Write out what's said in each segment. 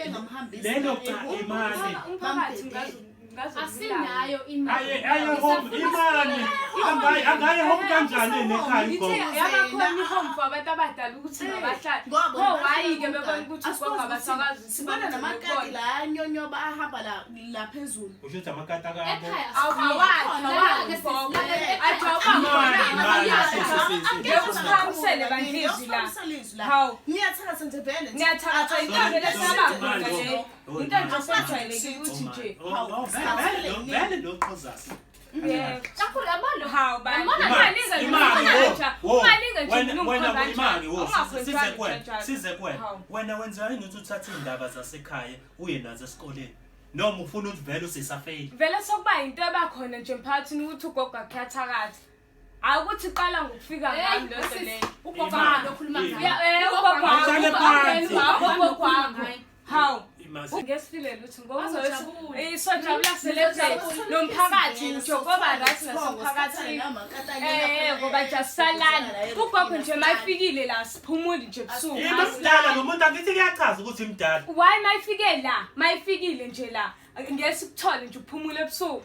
Bengamhambisi Lelo cha imali. Umphakathi ngazo Asinayo imali. Aye aye home imali. Angayi angayi home kanjani nekhaya ugogo? Ithe yabakhona i-home for abantu abadala ukuthi mabahlale. Ngoba Pho why-ke bona bebona ukuthi Asikwazi ugogo ukuthi abasakwazi ukuthi sibona bamgcine namakati khona. la anyonyoba ahamba la la phezulu. Usho ukuthi amakati akabo. Ekhaya Awakhi, awakhi ugogo. Athi Imali, imali, awubakhona. sisi, sisi. Ngeke usiphakamisele bandla izwi la. Ngeke la. Hawu. Niyathakatha nje vele. Niyathakatha into Sorry, vele sorry, sabakhona imali, le. oh, Into nje imali. sejwayelekile ukuthi nje. Oh, oh, vele lo vele lo qhozasi. Yebo. Kakhulu yabona. Hawu bani. Yabona Ungalinge nje Imali, ungalinge wo, wo. ungalinge nje Wena mina wena ungikhonza imali wo kanjalo. size kuwena Ungakhonjani size kuwena. Hawu. Wena wenza yini ukuthi uthathe indaba zasekhaya uye nazo esikoleni? Noma ufuna ukuthi vele usisafeyili. Vele sokuba into ebakhona nje emphakathini ukuthi ugogo akhe Hayi ukuthi iqala ngokufika Hey, ngami leyo nto sisi, leyo. ugogo Imali. wami okhuluma Imali. ngaye. Ya, Ugogo ugogo wami Awuhlale phansi. ugogo wakho. Hawu. Imasi. Ngesifile lutho ngoba Bazojabula. sojabula celebrate nomphakathi nje ngoba right nasemphakathini. Ngoba nje asisalali. Ugogo nje mayifikile la siphumuli nje ebusuku. Imdala lo muntu angithi kuyachaza ukuthi imdala. Why mayifike la? Mayifikile nje la. Ngeke sikuthole nje uphumule ebusuku.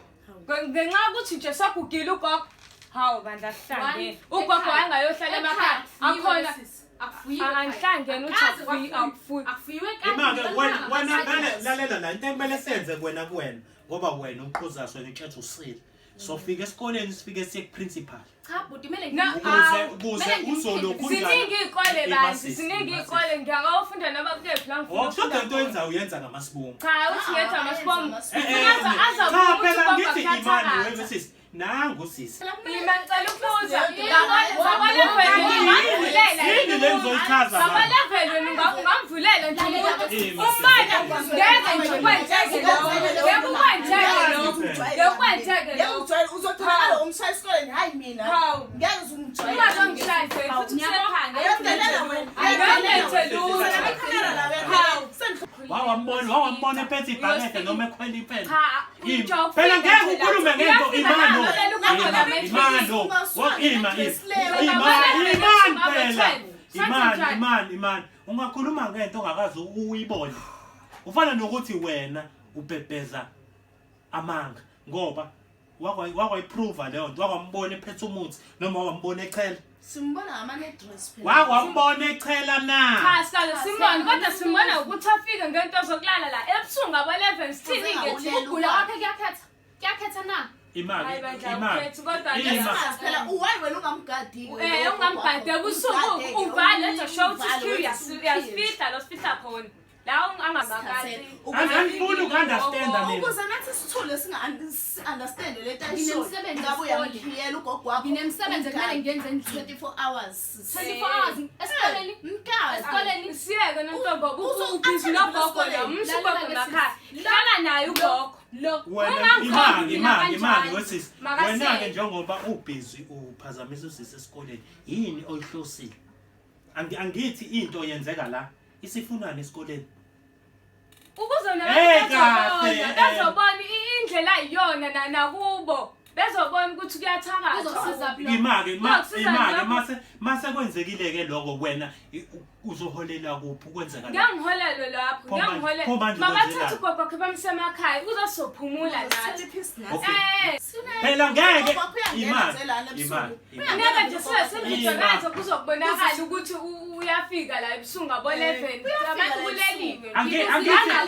Ngenxa yokuthi nje sagugile ugogo. Hawu bandla sihlangene. One, Ugogo ekhaya. wayengayohlala emakhaya. Ekhaya, Akhona akufuyiwe ekhaya. angihlangene uthi Akaze akufuyi kwafuyiwa. akufuyi. Akufuyiwe kade, Imake wena ngibona wena vele ngamasayidi. lalela la into ekumele senze kuwena kuwena ngoba wena uqhuzaswe ngitshethe usile. Sofika esikoleni sifike siye ku-principal. Cha bhuti kumele Na- Ukuze Awu, ukuze kumele uzolokhu Ziningi iy'kole banzi, Imasisi, ziningi imasisi. iy'kole ngiyakawufunda noma kuyephi la ngifuna Oh, kusho ukufunda into khona. oyenzayo uyenza ngamabomu. Cha, uthi ngenza amasibomu. Ah, Eh, eh, Ufuna eh, aza Cha ukuthi phela ugogo ngithi imani akuyathakatha. wena sisi. Nangu sisi. Ima ngicela ukubuza. Kanti yini yini le ngizoyichaza manje? Ngakwa-level wena ungamvulela nje umuntu. Ima, Umana ngeke nje kwenzeke lokho. Ngeke ukwenzeke lokho. Ngeke ukwenzeke lokho. Ngeke uzotholakala umshaya esikoleni hayi mina. Hawu. Ngeke uzungijwayele. Ungazongishaya nje futhi kusekhanda. Uyadelela wena. Angeke lutho. Ikhamera la Hawu. Wawambona wawambona ephethe ibhakede noma ekhwela impela. Cha, Ima. Phela ngeke ukhulume ngento imano. Imano. Wo ima ima. Ima iman phela. Iman iman iman. Ungakhuluma ngento ongakaze uyibone. Ufana nokuthi wena ubhebheza amanga ngoba wakwayiprova leyo nto wakwambona ephethe umuthi noma wakwambona echela. Simbona ngamane dress phela. Wakwambona echela na. Cha sikaze simbone kodwa simbona ukuthi afike ngento zokulala la ebusuku ngabo-11 sithini-ke thina? Ukugula kwakhe kuyakhetha. Kuyakhetha na? Imali Hayi bandla imali. ukhethu kodwa Ima. Asazi phela uwayi wena ungamgadi. Ungamgadi ebusuku uvale nje show ukuthi uyasifihla lo sifihla khona. La angamakati. Angifuni uku-understanda mina. Ukuze nathi sithule singa-understand le nto ayishoyo. Nginemsebenzi Ngabe yesikole. uyamkhiyela ugogo wakho. Nginemsebenzi ekumele ngiyenze endlini. 24 hours. 24 hours esikoleni. Mkazi. Esikoleni. Siyeke nontombo Uzo- ubhizi nogogo la umsho ugogo emakhaya. Hlala naye ugogo. Lo Wena Ungangikhombi imali mina imali imali kanjalo. wesisi. Makasele. Wena ke njengoba ubhizi uphazamisa usisi esikoleni yini oyihlosile? Angithi into yenzeka la isifunani esikoleni? Ukuze Hey, nabantu kahle, bezobona, bezobona indlela ayiyona nakubo. Bezobona ukuthi kuyathakatha. Kuzosiza phi lokho? Imake Kuzokusiza imake lokho. mase mase kwenzekile ke lokho wena uzoholela kuphi ukwenzeka lokho? Ngeke ngiholelwe lapho, Pho ngeke manje- ngiholelwe. pho manje Mabathathe kwenzelani? ugogo wakhe bamse emakhaya uzosophumula nathi. Okay. Eh, Phela ngeke Ugogo wakho uyangena imali nje lana ebusuku. imali imali. ngeke nje sibe sengitsho Ima. nathi kuzokubonakala ukuthi uyafika la ebusuku ngabo-11 Uyafika abantu la kuleliwe. Angithi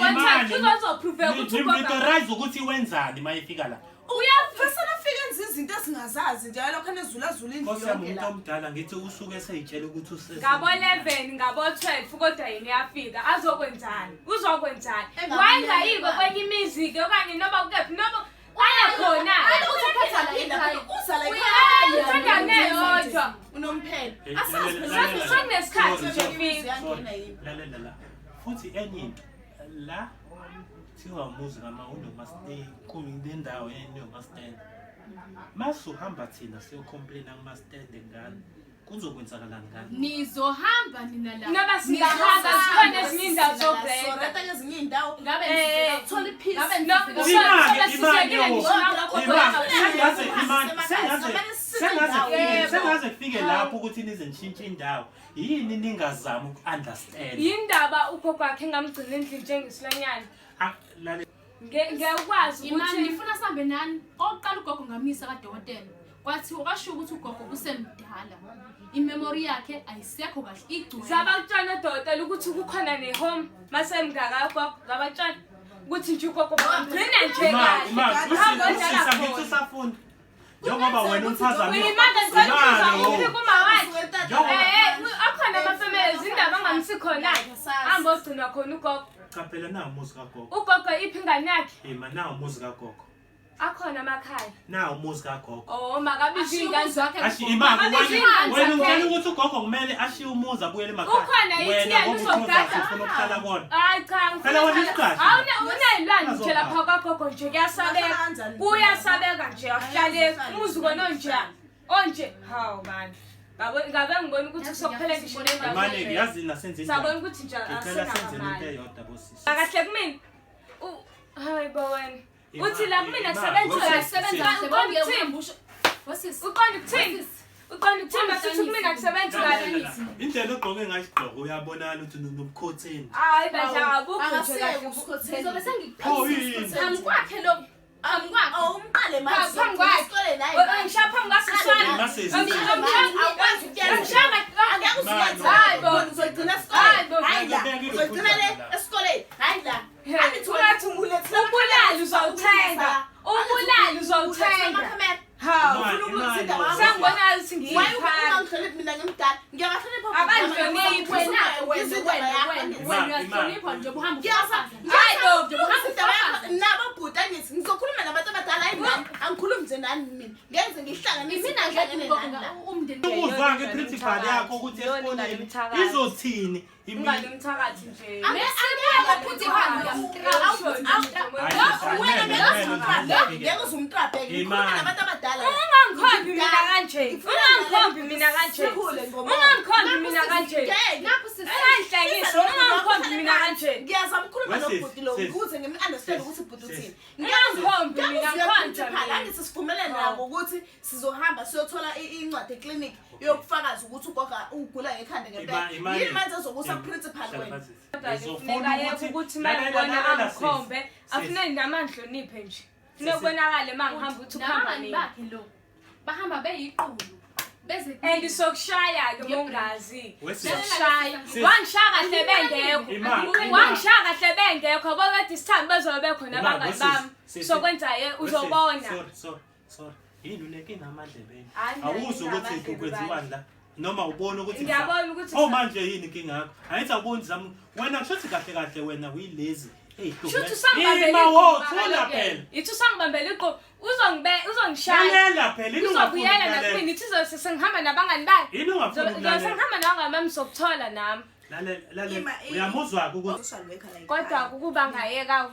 imali. Kuzozoprove ukuthi ugogo Ngimauthorize ukuthi wenzani mayifika la. uyafika. Fasana afike enze izinto esingazazi nje alokho enezulazula indlu Nkosi yami yonke umuntu la. omdala ngithi usuke eseyitshela ukuthi usese Ngabo-11 ngabo-12 kodwa yena uyafika azokwenzani uzokwenzani Engabulela wayengayiko imali. kwenye imizi-ke okanye noma kukephi noma aya khona Uthi uphetha phinda phela uza la Uyaya, uthanda neyodwa. Unomphela. Hey, Asazi lalela, phela lalela. Sekunesikhathi Sorry, nje ufika. Uyangena yini? Lalela la. Futhi enye into la kuthiwa umuzi kama unomastand kunendawo enomastand. Masuhamba thina siyocomplaina kumastand ngani kuzokwenzakalani ngani? Nizohamba nina la. Noma singahamba zikhona ezinye iy'ndawo zokurenta. Soreta kezinye iy'ndawo. Ngabe Thola i-peace. Ngabe No, Imali, sobe imali, sizekile yo. ngisho nakugogo Imali, lapho. sengaze imali, sengaze Sengaze indawo. kufike Yebo. sengaze kufike lapho ukuthi nize nishintshe indawo. Yini ningazami uku-understand? Yindaba ugogo wakhe engamgcina endlini njengesilwanyana. Ah, lale- Ngiyakwazi Imani ukuthi nifuna sihambe nani? Okokuqala ugogo ngamyisa kadokotela. Kwathiwa kwashiwo ukuthi ugogo usemdala. Imemory yakhe ayisekho kahle igcwele. Zabakutshana odokotela ukuthi kukhona ne-home masemngaka gogo zabatshana ukuthi nje ugogo bamgcina nje Ima, kahle. ima, Hamba usisi odlala angithi khona. usafunda. Njengoba wena umphazamisa. Uyimaka ngicela Imali, ukubuza wo. uphi kuma wakhe. Njengoba- Akhona amafemeli izindaba angamsi khona-ke. Hamba ogcinwa khona ugogo. Cha phela nawu umuzi kagogo. Ugogo iphi ingane yakhe? Ima nawu umuzi kagogo. Akhona amakhaya. Nawu umuzi kagogo. Oh, makabize Ashiye iy'ngane umuzi wakhe Ashi kugogo. imali Makabize wena iy'ngane wena zakhe. ungitshela ukuthi ugogo kumele ashiye umuzi abuyele emakhaya. Ukhona Wena ithiyela ngoba uzogada. uqhuza ufuna ukuhlala kona. Hayi cha, ngifuna Phela wena ukuhlala- isiqashi. Hawu, uney'lwane nje Azogada. lapha kwagogo nje kuyasabeka. Kanjani? Kuyasabeka nje akuhlaleki. Umuzi kona onje. Onje. Hawu man. Ngabe ngibona ukuthi Yazi kusokuphela ngiyafisa ngisho ukubona nendawo. Imali ke yazi nasenze Sabona injani. ukuthi nje Ngicela senzeni into asenamali. eyodwa bosisi. Akahle kumina. Hayi bo wena. Uthi la kumina Imali, kusebenza wosisi, kahle. Sebenza sisi. kahle Uqonda bonke ukuthini? uhamba usho. Wosisi. Uqonda ukuthini? Uqonda ukuthini masithi kumina kusebenza kahle? Lalela, Indlela ogqoke ngayo isigqoko uyabonakala ukuthi unobukhotheni. Hayi bandla akukho nje Akasiyeke kahle. usikhotheni. Ngizobe Pho sengikuphikisa. yini? Phambi kwakhe lo. Phambi kwakhe. Awumqale manje. Phambi kwakhe. Isikole naye. Ngishaya phambi kwasiswana. Masisi. Awukwazi ukuyenza. Ngishaya Angeke usuyenze. Hayi bo. Uzogcina Hayi bo. esikoleni. Hayi la. Uzogcina le esikoleni. Hayi la. Angithi wena Ubulali uzawuthenga. Ubulali uzawuthenga. Hawu. Imali, imali. Sengibona ukuthi Why ngiyiphatha. ungangihloniphi mina ngimdala? Ngiyabahlonipha Abangihloniphi. Wena wena Izindaba wena yakho wena angithi. wena uyahlonipha nje ubuhamba ufafaza. Hayi bo. Nje ubuhamba ufafaza. Nabo bhuti angithi ngizokhuluma nabantu abadala hayi nani angikhulumi nje nani mina ngenze ngihlanganise Imina ngihlangane nje ugogo nani la. umndeni. Ukuzwa-ke i-principal yakho ukuthi Yona esikoleni ingane yomthakathi. izothini Ingane yomthakathi nje. Wena ngeke uzumtrabheke ngikhuluma nabantu abadala Ungangikhombi mina kanje. Ungangikhombi mina kanje. Ungangikhombi mina kanje. Nakho sisi. Ungangihlekisi. Ungangikhombi mina kanje. Ngiyazama ukukhuluma Wesisi, nobhuti lo sisi. ukuze ngim-understand ukuthi ubhuti uthini. Ungangikhombi mina ngikhonja mina. Angithi sivumelene nabo ukuthi sizohamba siyothola incwadi eklinikhi yokufakaza ukuthi ugoga ugula ngekhanda ngempela. Yini manje ezokusa ku-principal wena? Funeka yeke ukuthi mangibona angikhombe. Afuneki nami angihloniphe nje. Funeka kubonakale mangihamba ukuthi ukuhamba Nabangani nini. bakhe lo. Bahamba beyiqulu. Beze And sokushaya-ke mongazi. Wesisi. Sokushaya. Sisi. Wangishaya kahle bengekho. Ima, ima. Wangishaya kahle bengekho. Yabo kade isithandi bezobe bekhona Ima, abangani wesisi, bami. sisi. Sokwenza ye uzobona. Sorry, sorry, sorry. Yini unenkinga amadlebeni? Hayi, Awuzwa mina ukuthi amadlebe kwenziwani la? Noma ubona ukuthi Ngiyabona ukuthi Oh manje yini inkinga yakho? Angithi awuboni zami wena kushuthi kahle kahle wena uyilezi Shuthi usangibambela Ima wo iqhubu thula kaloku phela. yena. Ithi usangibambela iqhubu uzongibe uzongishaya. Lalela phela yini ungafuni Uzobuyela ukulalela? nakumina ithi uzobe sengihamba nabangani bakhe. Yini ungafuni Zobe ukulalela? sengihamba nabangani bami sokuthola nami. Lalela lalela. Ima, Uyamuzwa ukuthi Social worker la Kodwa ekhaya. ukuba ngayeka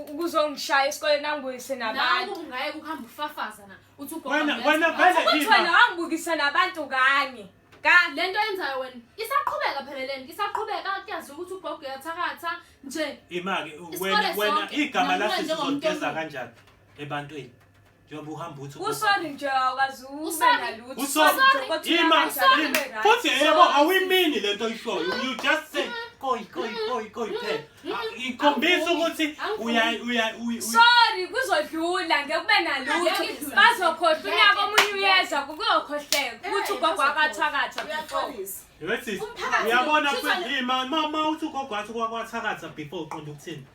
ukuzongishaya esikoleni angibuyise nabantu. Nawe ungayeka ukuhamba ufafaza na. Uthi ugogo. wena uyazi- wena vele Ukuthi wena ima. wangibukisa nabantu kanye. Ka Lento yenzayo wena isaqhubeka phela lento isaqhubeka kuyazi ukuthi ugogo uyathakatha nje. Ima ke Isikole wena wena sonke, igama nakuwe lasisi njengomuntu uzogeza omkhulu. kanjani ebantwini? Njengoba uhamba uthi ugogo- usorry nje awukazi ube Usorry. nalutho. Usorry. Kodwa Ima, kanjani ima. ube right. Futhi yebo awuyimini lento oyishoyo. You just say koi koi koi koi phela. Ikhombisa ukuthi uya uya uya Sorry kuzodlula ngeke kube nalutho. Ngeke idlule. Bazokhohlwa unyaka Ngeke. omunye uyeza kuyokhohleka ukuthi ugogo akathakatha before. Uyaxolisa. Wesisi, Umphakathi uyabona lo, futhi ima mama uthi ugogo wathi kwathakatha before uqonda ukuthini?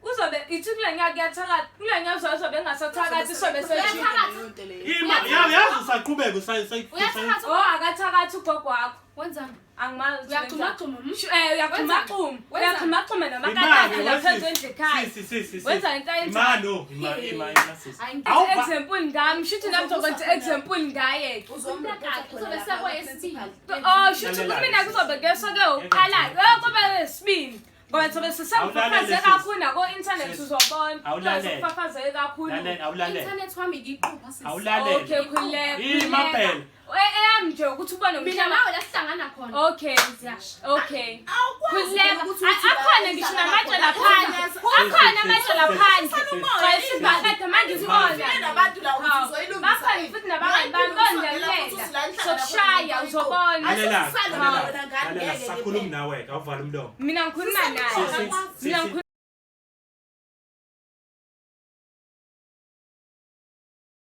Uzobe ithi kule nyaka kuyathakatha, kule nyaka uzobe engasathakathi sobe sejika. Uyathakatha. Ima yazi usaqhubeka usay Uyathakatha. Oh akathakathi ugogo wakho. Wenzani? Angimazi. ukuthi Uyagxumagxuma. wenzani. Uyagxumagxuma. Wenzani? Uyagxumagxuma namakathathe lapha phezu endlu ekhaya. Sisi sisi. Wenza into ayenzayo. Ima no, ima ima ima sisi. Hayi, Awuba- Example ngami, shuthi nami ngizokwenza example ngaye. Umntakakhe uzobe sekweyesibili. Oh, shuthi kumina kuzobe kusoke uqala. Kube wesibili. Ngoba sobe sesengifafazeke Awulalele, kakhulu nako-internet Sis. uzobona. Awulalele. Sekufafaze kakhulu. Lalela awulalele. Internet wami ngiyiqupha sisi. Awulalele. Okay, khululeka. Ima phela. Eyami Awukhoni nje ukuthi ubone Mina umhlaba. nawe la sihlangana khona. Okay. Ziyasha. Okay. Awukwazi Khululeka. ukuthi uthi la Akhona ngisho uhlala namatshe khona. laphandle. Akhona amatshe laphandle. Umoya, Isibhakade manje Ufike ngibona. nabantu la ukuthi Hawu. uzoyilungisa Bakhona ini. futhi nabangani bami Ungena futhi bondalela. uthi la nihlala Sokushaya khona uzobona. Ayisho Lalela, sisale lalela, wena ngane, lalela, ngeke sakhuluma phela. nawe-ke awuvale umlomo. Mina ngikhuluma naye. Sisi, Mina sisi.